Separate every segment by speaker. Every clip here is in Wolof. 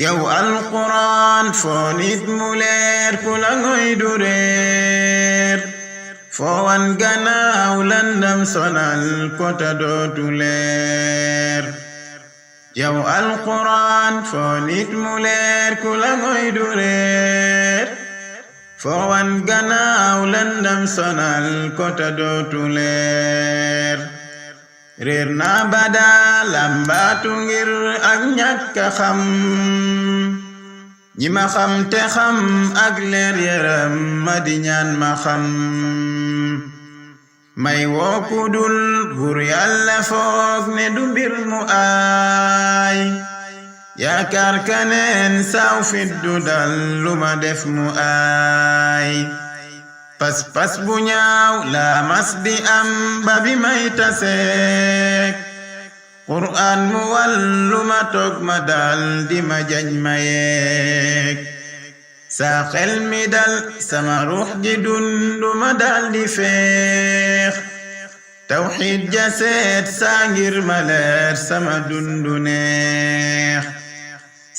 Speaker 1: yow alquran foo nit mu leer ku la ngoy du réer foo wan gannaaw landam sonal ko ta dootu leer yow alquran foo nit mu leer ku la ngoy du réer foo wan gannaaw landam sonal ko ta dootu leer réer naa badaa lambaatu ngir ak ñàkk a xam ñi ma xam te xam ak leer yaram ma di ñaan ma xam may woo ku dul buur yàlla foog ne du mbir mu aay yaakaar kaneen saaw fit du dal lu ma def mu aay pas-pas bu ñaaw laa mas di am ba bi may taseek qur'aan mu wallu ma toog ma dal di ma jañ ma yeek saa xel mi dal sama ruux ji dundu ma dal di feex tawxiid ja seet saa ngir ma leer sama dundu neex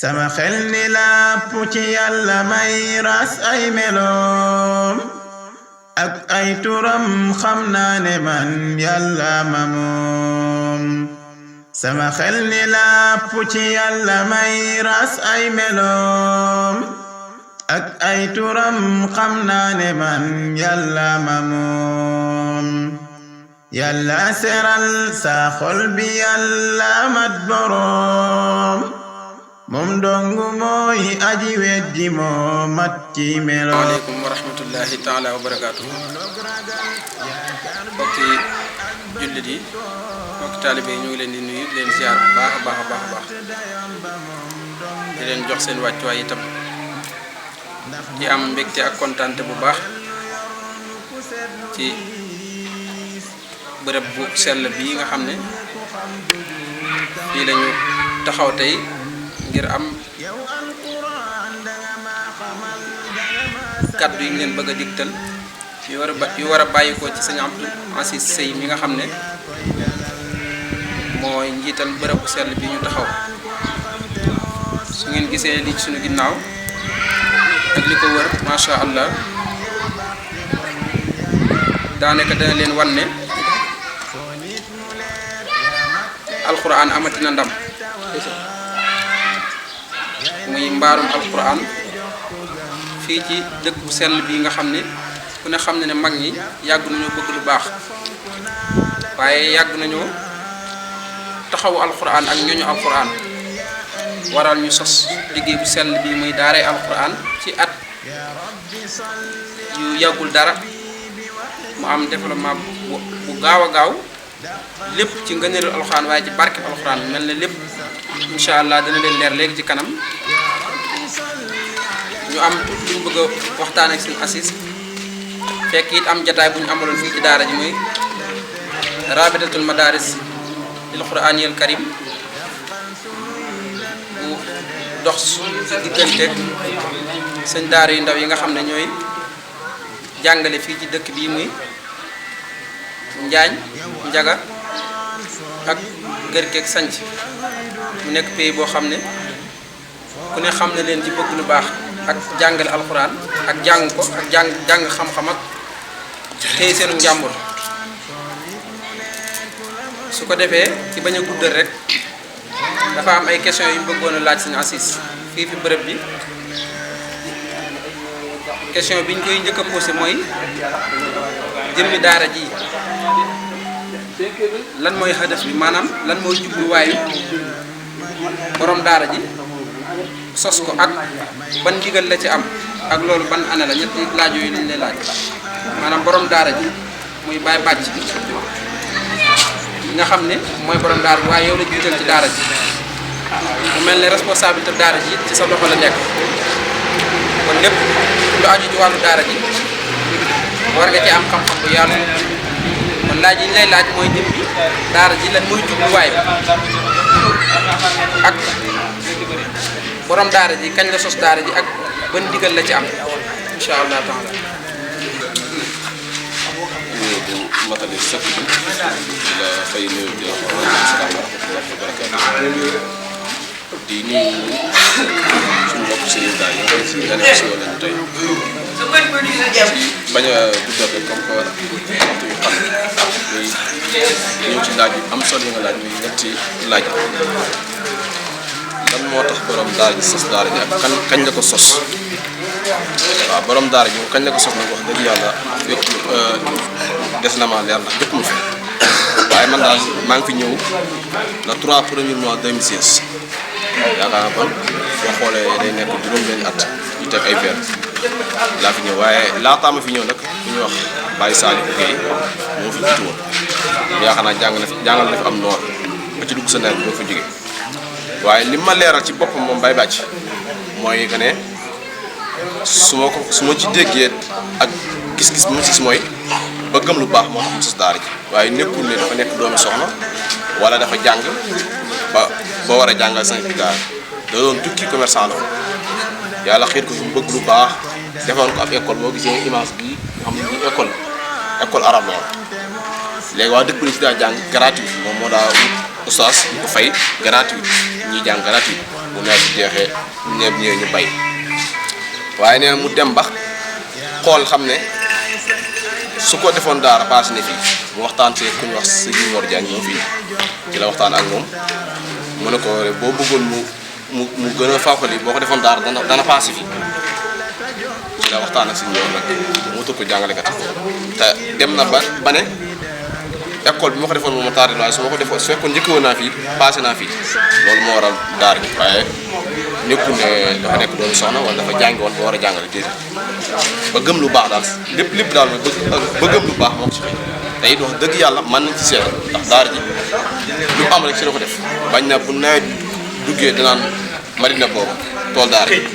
Speaker 1: sama xel ni làpp ci yàlla may ras ay meloom ak ay turam xam naa ne man yàlla ma moom sama xel ni làpp ci yàlla may ras ay meloom ak ay turam xam naa ne man yàlla ma moom yàlla seral saa xol bi yàlla mat boroom moom dongu mooy aji weddi moo mat ci melo.
Speaker 2: Waaleykum wa rahmatullahi taala wa barakaatu. mbokki jullit yi mbokki taalibe yi ñu ngi leen di nuyu di leen ziar bu baax a baax a baax a baax di leen jox seen wàccuwaay itam di am mbégte ak kontaante bu baax ci bërëb bu sell bii nga xam ne fii lañu taxaw tey ngir am kaddu yi leen bëgg a digtal yu war a bàyyi ko ci sëñ Abdou Aziz Seye mi nga xam ne mooy njiital bërëb bu sell bi ñu taxaw su ngeen gisee li ci suñu ginnaaw ak li ko wër macha allah daanaka dana leen wan ne alquran amatina ndam muy mbaarum alquran fii ci dëkk bu sell bii nga xam ne ku ne xam ne ne mag ñi yàgg nañoo bëgg lu baax waaye yàgg nañoo taxawu alquran ak ñooñu alquran waral ñu sos liggéey bu sell bii muy daaray alquran ci at yu yàggul dara mu am développement bu gaaw a gaaw lépp ci ngëneelu alquran waaye ci barke alquran mel na lépp incha allah dina leen leer léegi ci kanam ñu am lu ñu bëgg a waxtaan ak seen Aziz fekk it am jataay bu ñu amaloon fii ci daara ji muy rabitatul madaris lil quraanil karim bu dox ci digganteeg seen daara yu ndaw yi nga xam ne ñooy jàngale fii ci dëkk bii muy Njaañ Njaga ak Gërkeek Sanc mu nekk pays boo xam ne ku ne xam ne leen ci bëgg lu baax ak jàngale alxuraan ak jàng ko ak jàng xam-xam ak tey seenu njàmbur su ko defee ci bañ a guddal rek dafa am ay questions yu bëggoon a laaj sëñ Aziz fii fi bërëb bi question bi ñu koy njëkk a posé mooy jëmmi daara ji lan mooy hadaf bi maanaam lan mooy jubluwaayu borom daara ji sos ko ak ban ndigal la ci am ak loolu ban ana la ñetti laaj yooyu lañ lay laaj maanaam borom daara ji muy Baye Bàcc nga xam ne mooy borom daara ji waaye yow la jiital ci daara ji mu mel ne responsabilité daara ji ci sa loxo la nekk kon lépp lu aju ci wàllu daara ji war nga ci am xam-xam bu yaatu kon laaj yi ñu lay laaj mooy jëm bi daara ji lan mooy jubluwaay bi ak borom daara ji kañ la sos daara ji ak ban ndigal la ci am incha allah taala
Speaker 3: bu matali sëkk bi di la fay nuyu di la wax asalaamaaleykum wa barakaatu di nuyu suñu mbokk Serigne daal yi nga xam ne si yoon lañu tey ci bañ a guddal rek comme que waxtu yu xam muy ñëw ci laaj yu am solo yi nga laaj muy ñetti laaj lan moo tax borom daara ji sos daara ji ak kañ la ko sos waaw borom daara ji kañ la ko sos nag wax dëgg yàlla des na ma leer ndax dëkk mu fi waaye man daal maa ngi fi ñëw le 3 premier mois 2016 yaakaar naa kon boo xoolee day nekk juróom-benni at yu teg ay weer laa fi ñëw waaye laataa ma fi ñëw nag ku ñuy wax Baye Saliou Guèye moo fi jiitu woon yaakaar naa jàngal na fi am noor ba ci dugg sa nawet boo fa jógee waaye li ma leeral ci boppam moom Baye Bàcc mooy que ne su ma ci déggee ak gis-gis bi mu gis mooy ba gëm lu baax moo tax mu sos daara ji waaye nekkul ne dafa nekk doomi soxna wala dafa jàng ba war a jàngal sa daara da doon tukki commerçant la yàlla xiir ko fi mu bëgg lu baax defoon ko ab école boo gisee image bi nga xam ne école arabe la léegi waa dëkk bi ci daa jàng gratuit moom moo daa oustaz ñu ko fay gratuit ñuy jàng gratuit bu nawet bi jeexee ñeeb ñëwee ñu bay waaye nee na mu dem ba xool xam ne su ko defoon daara paase ne fii mu waxtaan see ku ñu wax sëñ Mor Diagne ñoo fii ci la waxtaan ak moom mu ne ko boo bëggoon mu gën a fàqali boo ko defoon daara dana paase fii ci la waxtaan ak sëñ Mor nag mu tëgg ko jàngalekat te dem na ba ne école bi ma ko defoon moom ma tardé waaye su ma ko defoon su fekkoon njëkk woon naa fii passé naa fii loolu moo waral daara ji waaye nekkul ne dafa nekk doomu soxna wala dafa jàngi woon ba war a jàngale déedéet ba gëm lu baax daal lépp daal mooy ba gëm lu baax moo ko ci fay te it wax dëgg yàlla mën nañ ci seet ndax daara ji lu mu am rek ci la ko def bañ na bu nawet duggee danaan marina boobu tool daara ji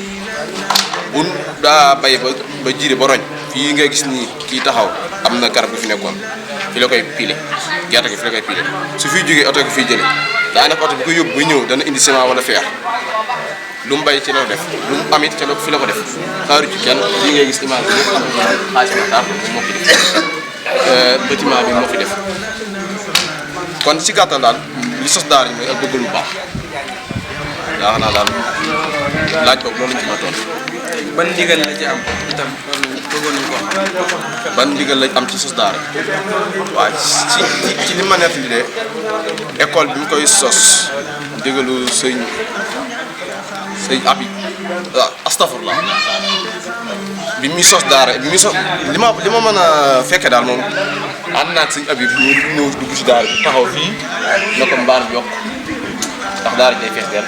Speaker 3: bu daa bay ba jiire ba roñ fii ngay gis nii kii taxaw am na garab bi fi nekkoon fi la koy pile gerte gi fi la koy pile su fiy jógee oto gi fiy jëlee daanaka oto bi ko yóbbu ba ñëw dana indi ciment wala fer lu mu bay ci la ko def lu mu amit ci la fi la ko def xaaru ci kenn lii ngay gis image bi yëpp am na xaalis Matar moo fi def bâtiment bi moo fi def kon si gàttal daal li sos daara ji mooy ak bëgg lu baax yaa xanaa daal laaj boobu loolu lañ ci ma toon
Speaker 2: ban ndigal la ci am itam loolu bëggoon nañu ko xam.
Speaker 3: ban ndigal lañ am ci sos daara waaw ci li ma nettali de école bi mu koy sos ndigalu sëñ Abi astafurlah bi muy sos daara bi muy sos li ma mën a fekke daal moom ànd naa ak sëñ Abi ñu ñëw dugg ci daara bi taxaw fii na ko mbaar bi yokk ndax daara day fees del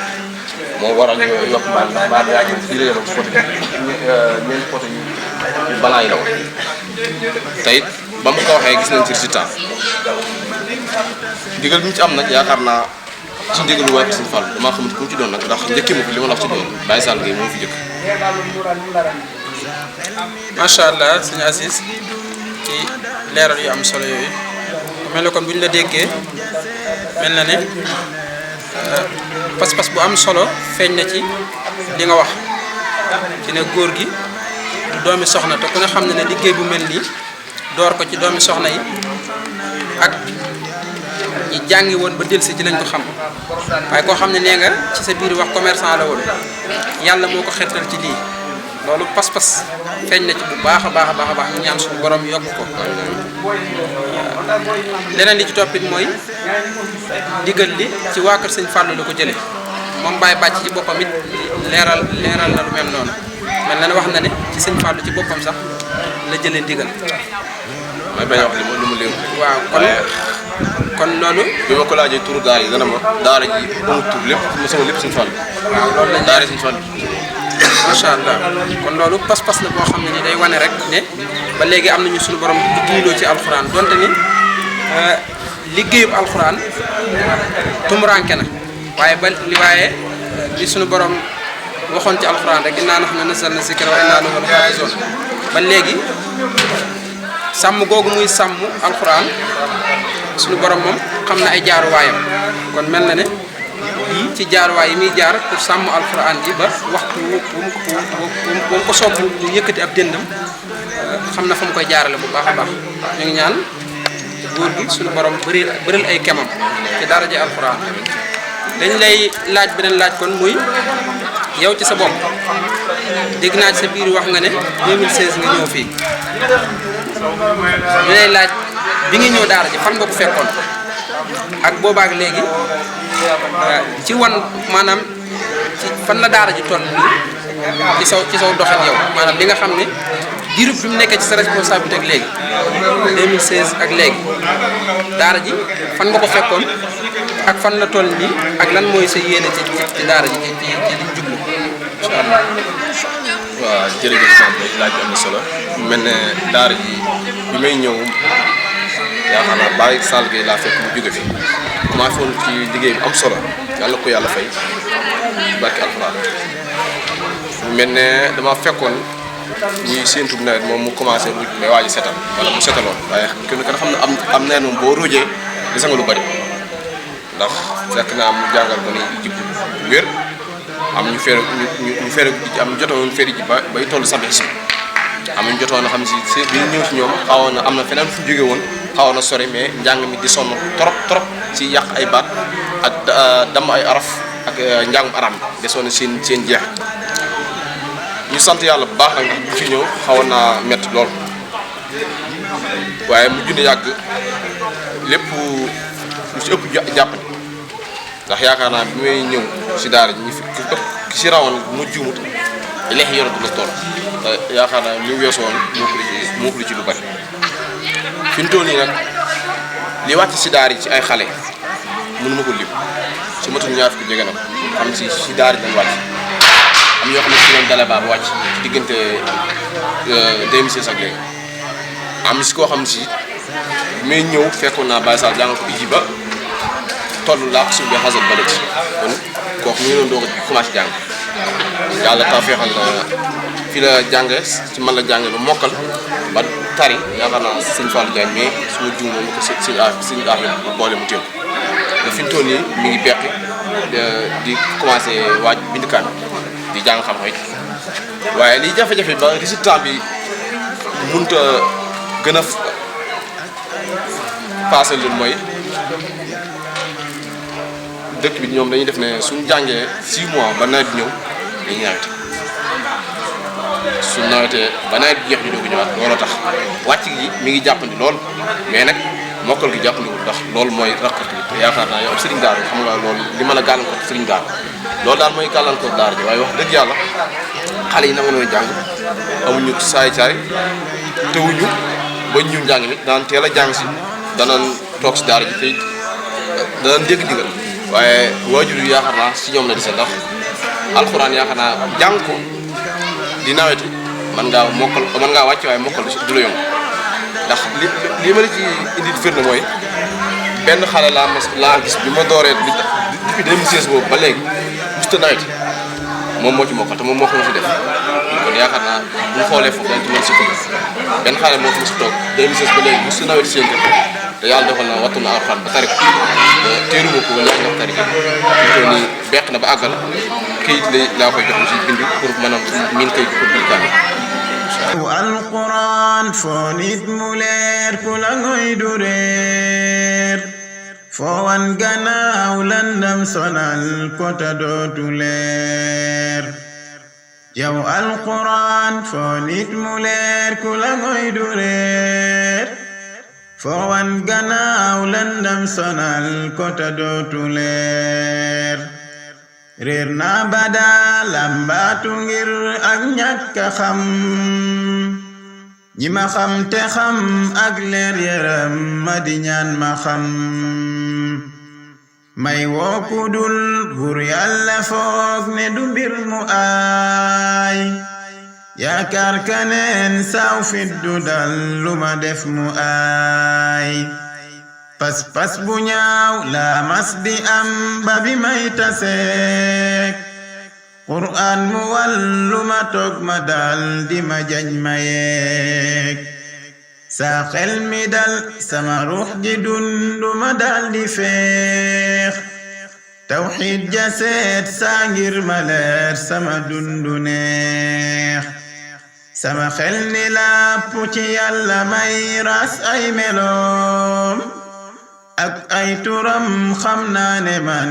Speaker 3: moo waral ñu yokk mbaar ndax mbaar yaa ngi fii la yoroon côté ñeenti côté yu balaa yi la woon te it ba mu ko waxee gis nañ ci résultat ndigal bi ñu ci am nag yaakaar naa ci ndigalu waa Sëñ Fall damaa xamut ku mu ci doon nag ndax njëkkee ma fi li ma la wax ci doon Baye Sall Gueye moo fi jëkk.
Speaker 2: macha allah sëñ Aziz ci leeral yu am solo yooyu mel na kon bu ñu la déggee mel na ne pas-pas bu am solo feeñ na ci li nga wax ci ne góor gi du doomi soxna te ku ne xam ne ne liggéey bu mel nii door ko ci doomi soxna yi ak ñi jàngi woon ba dellusi ci lañ ko xam waaye koo xam ne nee nga ci sa biir wax commerçant la woon yàlla moo ko xeetal ci lii loolu pas-pas feeñ na ci bu baax a baax a baax a baax ñu ñaan suñu borom yokk ko leneen li ci toppit mooy ndigal li ci waa kër sëñ Fallou la ko jëlee moom Baye Bàcc ci boppam it leeral na lu mel noonu mel na ne wax na ne ci sëñ Fallou ci boppam sax la jëlee ndigal.
Speaker 3: may bañ a wax lu mu léew.
Speaker 2: waaw kon loolu.
Speaker 3: bi ma ko laajee turu daara yi dana ma daara ji amul tur lépp sama lépp sëñ Fallou.
Speaker 2: waaw loolu lañ
Speaker 3: daara sëñ Fallou.
Speaker 2: macha allah kon loolu pas-pas la boo xam ne ni day wane rek ne ba léegi am nañu suñu borom di diiloo ci alxuraan donte ni liggéeyub alxuraan tumuranke na waaye li suñu borom waxoon ci alxuraan rek innaa nahnu nazzalna zikra wa innaa lahu lahaafizuun ba léegi sàmm googu muy sàmm alxuraan suñu borom moom xam na ay jaaruwaayam kon mel na ne lii ci jaaruwaay yi muy jaar pour sàmm alxuraan ji ba waxtu wu ko soob mu yëkkati ab dëndam xam na fa mu koy jaarale bu baax a baax ñu ngi ñaan góor gi suñu borom bëril ay kemam ci daara ji alxuraan. dañ lay laaj beneen laaj kon muy yow ci sa bopp dégg naa ci sa biir wax nga ne 2016 nga ñëw fii ñu lay laaj bi nga ñëw daara ji fan nga ko fekkoon ak boobaak léegi ci wan maanaam ci fan la daara ji toll nii ci saw doxin yow maanaam li nga xam ne diirub bi mu nekkee ci sa responsabilité ak léegi 2016 ak léegi daara ji fan nga ko fekkoon ak fan la toll nii ak lan mooy sa yéene ci daara ji ci liñ jublu incha allah.
Speaker 3: waaw jërëjëf Samba laaj bi am na solo mel ne daara ji bi may ñëw yaakaar naa Baye Sall Gueye laa fekk mu jóge fi commencé woon ci liggéey bu am solo yàlla ko yàlla fay barki alxuraan mel ne dama fekkoon ñuy séentu nawet moom mu commencé ruuj mais waa ji setal wala mu setaloon waaye kenn ka xam ne am nawet moom boo ruujee di nga lu bari ndax fekk naa mu jàngal ko ni jib wér am ñu fere am ñu jotoon feri ji bay toll sabi si am ñu jotoon a xam si bi ñu ñëw si ñoom xawoon na am na feneen fu jóge woon xawoon na sori mais njàng mi di sonn trop ci yàq ay baat ak damm ay araf ak njàngum aram desoon seen jeex ñu sant yàlla bu baax nag ndax bu fi ñëw xawoon naa métti lool waaye mu junne yàgg lépp lu ci ëpp jàppandi ndax yaakaar naa bi may ñëw si daara ji ki si rawoon mu juumut leex yoratu la tool yaakaar naa li weesu woon moo ko li ci lu bari fi mu toll nii nag li wàcc si daara yi ci ay xale mënu ma ko lim si matul ñaar fi ko jege na xam si daara ji dañ wàcc am ñoo xam ne si doon dale ba wàcc ci diggante 2016 ak léegi am si koo xam si may ñëw fekkoon naa Baye Sall jàngal ko iji ba toll laa suuf bi xasal ba ci kon kooku mu ngi doon doog a commencé jàng yàlla taw feexal fi la jànge ci man la jànge ba mokkal ba tari yaakaar naa sëñ Fallou Diagne mais suma jiw moom ko sëñ affaire boole mu téew te fi mu toll nii mi ngi beqi di commencé waaj bindukaan di jàng xam-xam it waaye liy jafe-jafe ba résultat bi mënut a gën a passé lu mooy dëkk bi ñoom dañuy def ne suñ jàngee 6 mois ba nawet bi ñëw dañuy nawete suñ nawetee ba nawet bi jeex ñu doog a ñëwaat looloo tax wàcc gi mi ngi jàppandi lool mais nag mokkal gi jàppandiwul ndax loolu mooy rakkati bi te yaakaar naa yow ab sëriñ daara xam nga loolu li mën a gàllankoor sëriñ daara loolu daal mooy gàllankoor daara ji waaye wax dëgg yàlla xale yi nangu noonu jàng amuñu saay-saay tewuñu ba ñu njàng mi daan teel a jàng si danañ toog si daara ji te danañ dégg ndigal waaye waajur yi yaakaar naa si ñoom la di sa ndax alxuraan yaakaar naa jàng ko di nawetu mën ngaa wàcc waaye mokkal du la yomb ndax li ma la ci indi firnde mooy benn xale laa gis bi ma dooree depuis 2016 boobu ba léegi musta naweti moom moo ci mokkal te moom moo ko mos a def kon yaakaar naa bu ñu xoolee foofu dañ ci mën si ko benn xale moo fi mos a toog 2016 ba léegi musta naweti seen kër te yàlla defal na wattu na alxuraan ba tari ko teeruma ko ñaar nga tari ko ñu nii beq na ba àggal këyit laa koy jox si bind pour maanaam miin këyit pour bindukaan
Speaker 1: alquran foo nit mu leer ku la ngoy du reer foo wan gannaaw landam sonal ko ta dootu leer yow alquran foo nit mu leer ku la ngoy du reer foo wan gannaaw landam sonal ko ta dootu leer réer naa bada lambaatu ngir ak ñàkk a xam ñi ma xam te xam ak leer yaram ma di ñaan ma xam may woo ku dul buur yàlla foog ne du mbir mu aay yaakaar kaneen saaw fit du dal lu ma def mu aay pas bu ñaaw laa mas di am ba bi may taseek qur'aan mu wallu ma toog ma dal di ma jañ ma yeek saa xel mi dal sama ruux ji dundu ma dal di feex tawxiid ja seet saa ngir ma leer sama dundu neex sama xel ni làpp ci yàlla may ras ay meloom ak ay turam xam naa ne man